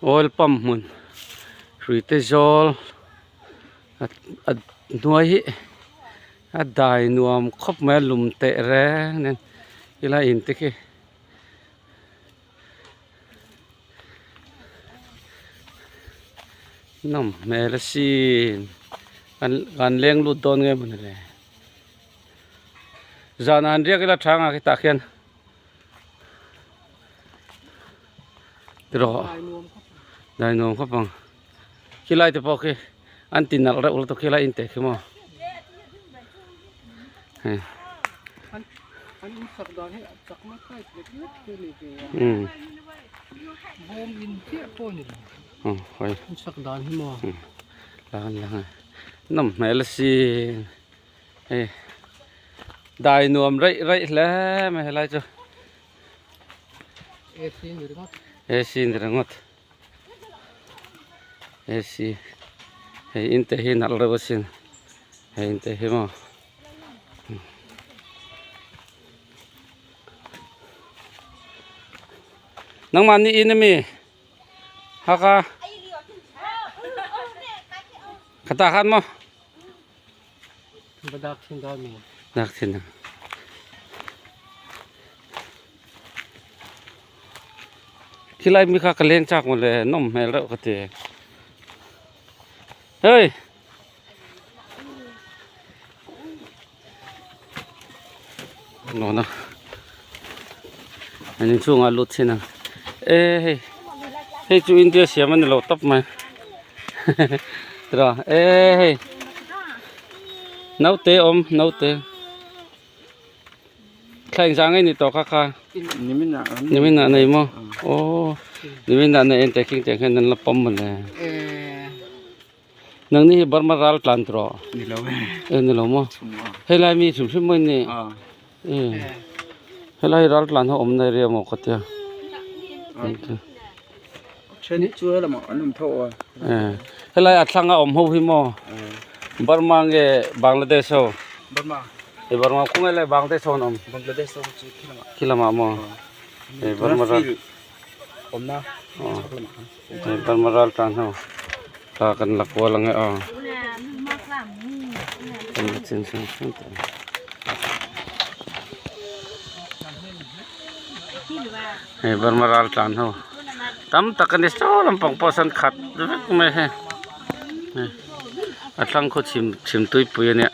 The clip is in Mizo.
Oil pump hmun hrui te zawl a hnuai hi a dai nuam khawp mai a lum teh reng nen helai in te khi nawm hmel asin kan leng lut dawn nge mawni le zanah an riak ila tha ang a khitah khian. Tiraw dai nuam khawp ang khilai te pawh khi an ti nalh reuh lutuk khilai in teh khi maw hei nawm hmel asin. Hei dai nuam raih raih hle mai helai chu AC ni ringawt AC ni ringawt AC hei in te hi nalh reuh asin hei in te hi maw nangmahni in ami haka khatah khan maw. Dak thin a. Khilai mi kha ka leng chak mawle nawm hmel reuh ka ti. Hei. Nona. An inchhungah lut thin a. E hei. Hei chu India siam a ni lo tawp mai. Tira e hei. Naute awm naute. Thla engzah nge ni tawh kha kha. Nimin ah nei maw. Aw. Nimin ah nei en teh khing teh khan an la pawm mawle. Nangni hi Burma ral tlan tur aw? Ni lo e. E ni lo maw? Helai mi hrim hrim maw in ni? E helai ral tlan ho awmna area maw ka tia. Then chu helamah an awm tho a. E helai a thlanga awm ho hi maw? Burma nge Bangladesh ho? Burma. E Burma khawnge lai Bangladesh ho an awm? Bangladesh ho chu khilamah. Khilamah maw? E Burma ral. Awmna chhak lamah khan. Hei Burma ral tan ho thla kan la kual ang e aw kan la chin sang sang tawh hei Burma ral tlan ho tam tak a ni saw lampang pawh sawn khat vek mai hei a thlang khaw chhim chhim tuipui a nia.